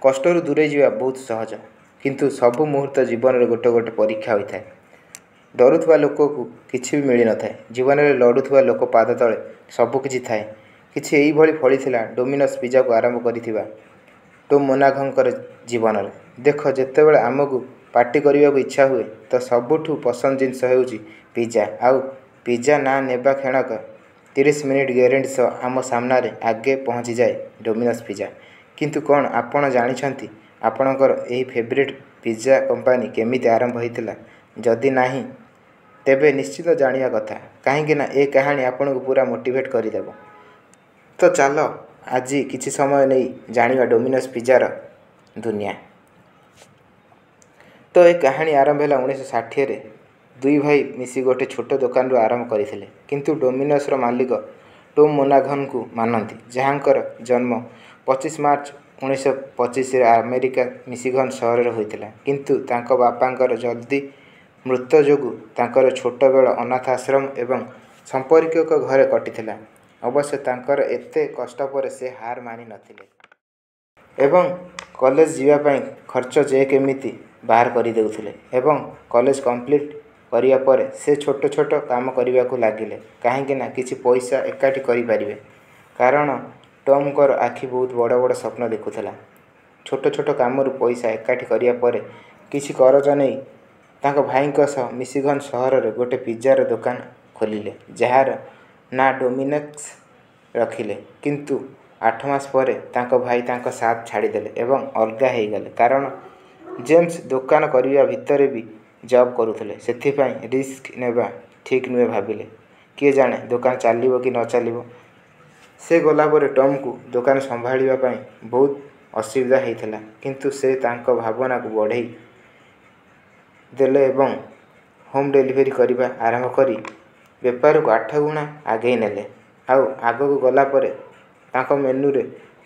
କଷ୍ଟରୁ ଦୂରେଇ ଯିବା ବହୁତ ସହଜ, କିନ୍ତୁ ସବୁ ମୁହୂର୍ତ୍ତ ଜୀବନରେ ଗୋଟେ ଗୋଟେ ପରୀକ୍ଷା ହୋଇଥାଏ। ଡରୁଥିବା ଲୋକକୁ କିଛି ବି ମିଳିନଥାଏ। ଜୀବନରେ ଲଢ଼ୁଥିବା ଲୋକ ପାଦ ତଳେ ସବୁକିଛି ଥାଏ। କିଛି ଏଇଭଳି ଫଳିଥିଲା ଡୋମିନୋସ୍ ପିଜାକୁ ଆରମ୍ଭ କରିଥିବା ଟମ୍ ମୋନାଘଙ୍କର ଜୀବନରେ। ଦେଖ, ଯେତେବେଳେ ଆମକୁ ପାର୍ଟି କରିବାକୁ ଇଚ୍ଛା ହୁଏ ତ ସବୁଠୁ ପସନ୍ଦ ଜିନିଷ ହେଉଛି ପିଜା। ଆଉ ପିଜା ନାଁ ନେବା କ୍ଷଣକ 30 ମିନିଟ୍ ଗ୍ୟାରେଣ୍ଟି ସହ ଆମ ସାମ୍ନାରେ ଆଗେ ପହଞ୍ଚିଯାଏ ଡୋମିନୋସ୍ ପିଜା। କିନ୍ତୁ କ'ଣ ଆପଣ ଜାଣିଛନ୍ତି ଆପଣଙ୍କର ଏହି ଫେଭରିଟ୍ ପିଜା କମ୍ପାନୀ କେମିତି ଆରମ୍ଭ ହୋଇଥିଲା? ଯଦି ନାହିଁ ତେବେ ନିଶ୍ଚିତ ଜାଣିବା କଥା, କାହିଁକିନା ଏ କାହାଣୀ ଆପଣଙ୍କୁ ପୁରା ମୋଟିଭେଟ୍ କରିଦେବ। ତ ଚାଲ ଆଜି କିଛି ସମୟ ନେଇ ଜାଣିବା ଡୋମିନୋସ୍ ପିଜାର ଦୁନିଆ। ତ ଏ କାହାଣୀ ଆରମ୍ଭ ହେଲା 1960ରେ। ଦୁଇ ଭାଇ ମିଶି ଗୋଟେ ଛୋଟ ଦୋକାନରୁ ଆରମ୍ଭ କରିଥିଲେ। କିନ୍ତୁ ଡୋମିନୋସ୍ର ମାଲିକ ଟମ୍ ମୋନାଘନଙ୍କୁ ମାନନ୍ତି, ଯାହାଙ୍କର ଜନ୍ମ 25 ମାର୍ଚ୍ଚ 1925ରେ ଆମେରିକା ମିଶିଗନ ସହରରେ ହୋଇଥିଲା। କିନ୍ତୁ ତାଙ୍କ ବାପାଙ୍କର ଜଲ୍ଦି ମୃତ୍ୟୁ ଯୋଗୁଁ ତାଙ୍କର ଛୋଟବେଳ ଅନାଥ ଆଶ୍ରମ ଏବଂ ସମ୍ପର୍କୀୟଙ୍କ ଘରେ କଟିଥିଲା। ଅବଶ୍ୟ ତାଙ୍କର ଏତେ କଷ୍ଟ ପରେ ସେ ହାର ମାନି ନଥିଲେ ଏବଂ କଲେଜ ଯିବା ପାଇଁ ଖର୍ଚ୍ଚ ଯେ କେମିତି ବାହାର କରିଦେଉଥିଲେ। ଏବଂ କଲେଜ କମ୍ପ୍ଲିଟ୍ କରିବା ପରେ ସେ ଛୋଟ ଛୋଟ କାମ କରିବାକୁ ଲାଗିଲେ, କାହିଁକିନା କିଛି ପଇସା ଏକାଠି କରିପାରିବେ। କାରଣ ଟମ୍ଙ୍କର ଆଖି ବହୁତ ବଡ଼ ବଡ଼ ସ୍ୱପ୍ନ ଦେଖୁଥିଲା। ଛୋଟ ଛୋଟ କାମରୁ ପଇସା ଏକାଠି କରିବା ପରେ କିଛି କରଜ ନେଇ ତାଙ୍କ ଭାଇଙ୍କ ସହ ମିଶିଗନ ସହରରେ ଗୋଟେ ପିଜାର ଦୋକାନ ଖୋଲିଲେ, ଯାହାର ନାଁ ଡୋମିନୋକ୍ସ ରଖିଲେ। କିନ୍ତୁ 8 ମାସ ପରେ ତାଙ୍କ ଭାଇ ତାଙ୍କ ସାଥ ଛାଡ଼ିଦେଲେ ଏବଂ ଅଲଗା ହୋଇଗଲେ, କାରଣ ଜେମ୍ସ ଦୋକାନ କରିବା ଭିତରେ ବି ଜବ୍ କରୁଥିଲେ, ସେଥିପାଇଁ ରିସ୍କ ନେବା ଠିକ୍ ନୁହେଁ ଭାବିଲେ। କିଏ ଜାଣେ ଦୋକାନ ଚାଲିବ କି ନ ଚାଲିବ। ସେ ଗଲା ପରେ ଟମ୍କୁ ଦୋକାନ ସମ୍ଭାଳିବା ପାଇଁ ବହୁତ ଅସୁବିଧା ହେଇଥିଲା, କିନ୍ତୁ ସେ ତାଙ୍କ ଭାବନାକୁ ବଢ଼େଇ ଦେଲେ ଏବଂ ହୋମ୍ ଡେଲିଭରି କରିବା ଆରମ୍ଭ କରି ବେପାରକୁ 8 ଗୁଣା ଆଗେଇ ନେଲେ। ଆଉ ଆଗକୁ ଗଲା ପରେ ତାଙ୍କ ମେନୁରେ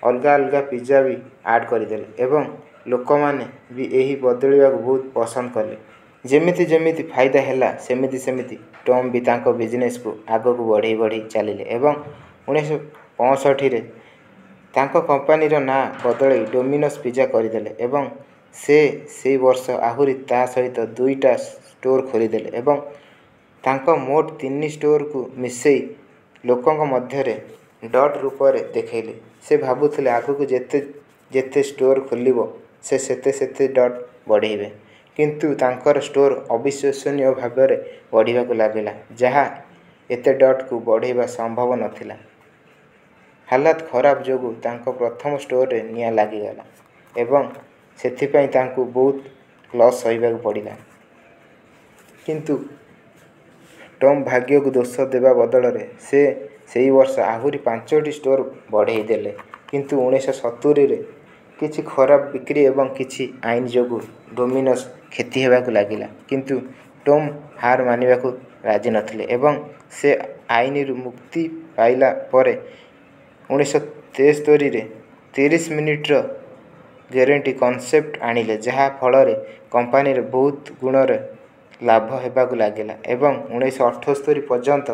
ଅଲଗା ଅଲଗା ପିଜା ବି ଆଡ଼୍ କରିଦେଲେ ଏବଂ ଲୋକମାନେ ବି ଏହି ବଦଳିବାକୁ ବହୁତ ପସନ୍ଦ କଲେ। ଯେମିତି ଯେମିତି ଫାଇଦା ହେଲା, ସେମିତି ସେମିତି ଟମ୍ ବି ତାଙ୍କ ବିଜନେସକୁ ଆଗକୁ ବଢ଼େଇ ବଢ଼େଇ ଚାଲିଲେ ଏବଂ 1965ରେ ତାଙ୍କ କମ୍ପାନୀର ନାଁ ବଦଳେଇ ଡୋମିନୋସ୍ ପିଜା କରିଦେଲେ। ଏବଂ ସେ ସେଇ ବର୍ଷ ଆହୁରି ତା ସହିତ 2ଟା ଷ୍ଟୋର ଖୋଲିଦେଲେ ଏବଂ ତାଙ୍କ ମୋଟ 3 ଷ୍ଟୋରକୁ ମିଶେଇ ଲୋକଙ୍କ ମଧ୍ୟରେ ଡଟ୍ ରୂପରେ ଦେଖେଇଲେ। ସେ ଭାବୁଥିଲେ ଆଗକୁ ଯେତେ ଯେତେ ଷ୍ଟୋର ଖୋଲିବ ସେ ସେତେ ସେତେ ଡଟ୍ ବଢ଼େଇବେ। କିନ୍ତୁ ତାଙ୍କର ଷ୍ଟୋର ଅବିଶ୍ୱସନୀୟ ଭାବରେ ବଢ଼ିବାକୁ ଲାଗିଲା, ଯାହା ଏତେ ଡଟ୍କୁ ବଢ଼େଇବା ସମ୍ଭବ ନଥିଲା। ହାଲାତ ଖରାପ ଯୋଗୁଁ ତାଙ୍କ ପ୍ରଥମ ଷ୍ଟୋରରେ ନିଆଁ ଲାଗିଗଲା ଏବଂ ସେଥିପାଇଁ ତାଙ୍କୁ ବହୁତ ଲସ୍ ସହିବାକୁ ପଡ଼ିଲା। କିନ୍ତୁ ଟମ୍ ଭାଗ୍ୟକୁ ଦୋଷ ଦେବା ବଦଳରେ ସେ ସେହି ବର୍ଷ ଆହୁରି 5ଟି ଷ୍ଟୋର ବଢ଼େଇ ଦେଲେ। କିନ୍ତୁ 1970ରେ କିଛି ଖରାପ ବିକ୍ରି ଏବଂ କିଛି ଆଇନ ଯୋଗୁଁ ଡୋମିନୋସ୍ କ୍ଷତି ହେବାକୁ ଲାଗିଲା। କିନ୍ତୁ ଟମ୍ ହାର ମାନିବାକୁ ରାଜି ନଥିଲେ ଏବଂ ସେ ଆଇନରୁ ମୁକ୍ତି ପାଇଲା ପରେ 1973ରେ 30 ମିନିଟ୍ର ଗ୍ୟାରେଣ୍ଟି କନସେପ୍ଟ ଆଣିଲେ, ଯାହା ଫଳରେ କମ୍ପାନୀରେ ବହୁତ ଗୁଣରେ ଲାଭ ହେବାକୁ ଲାଗିଲା ଏବଂ 1978 ପର୍ଯ୍ୟନ୍ତ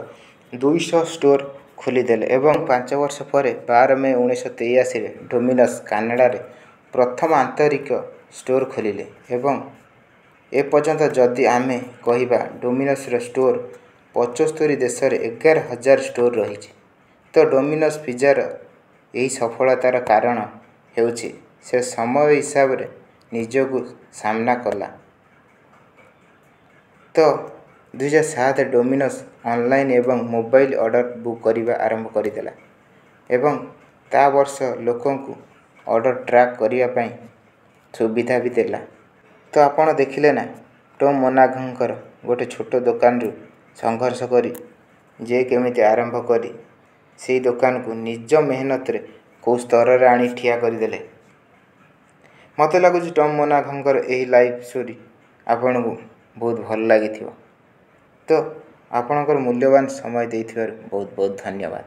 200 ଷ୍ଟୋର ଖୋଲିଦେଲେ। ଏବଂ 5 ବର୍ଷ ପରେ 12 ମେ 1983ରେ ଡୋମିନୋସ୍ କାନାଡ଼ାରେ ପ୍ରଥମ ଆନ୍ତରିକ ଷ୍ଟୋର ଖୋଲିଲେ। ଏବଂ ଏପର୍ଯ୍ୟନ୍ତ ଯଦି ଆମେ କହିବା ଡୋମିନୋସ୍ର ଷ୍ଟୋର 75 ଦେଶରେ 11,000 ଷ୍ଟୋର ରହିଛି। ତ ଡୋମିନୋସ୍ ପିଜାର ଏହି ସଫଳତାର କାରଣ ହେଉଛି ସେ ସମୟ ହିସାବରେ ନିଜକୁ ସାମ୍ନା କଲା। ତ 2007ରେ ଡୋମିନୋସ୍ ଅନଲାଇନ୍ ଏବଂ ମୋବାଇଲ ଅର୍ଡ଼ର ବୁକ୍ କରିବା ଆରମ୍ଭ କରିଦେଲା ଏବଂ ତା ବର୍ଷ ଲୋକଙ୍କୁ ଅର୍ଡ଼ର ଟ୍ରାକ୍ କରିବା ପାଇଁ ସୁବିଧା ବି ଦେଲା। ତ ଆପଣ ଦେଖିଲେ ନା, ଟମ୍ ମୋନାଘଙ୍କର ଗୋଟେ ଛୋଟ ଦୋକାନରୁ ସଂଘର୍ଷ କରି ଯେ କେମିତି ଆରମ୍ଭ କରି ସେଇ ଦୋକାନକୁ ନିଜ ମେହନତରେ କେଉଁ ସ୍ତରରେ ଆଣି ଠିଆ କରିଦେଲେ। ମୋତେ ଲାଗୁଛି ଟମ୍ ମୋନାଘଙ୍କର ଏହି ଲାଇଫ୍ ଷ୍ଟୋରି ଆପଣଙ୍କୁ ବହୁତ ଭଲ ଲାଗିଥିବ। ତ ଆପଣଙ୍କର ମୂଲ୍ୟବାନ ସମୟ ଦେଇଥିବାରୁ ବହୁତ ବହୁତ ଧନ୍ୟବାଦ।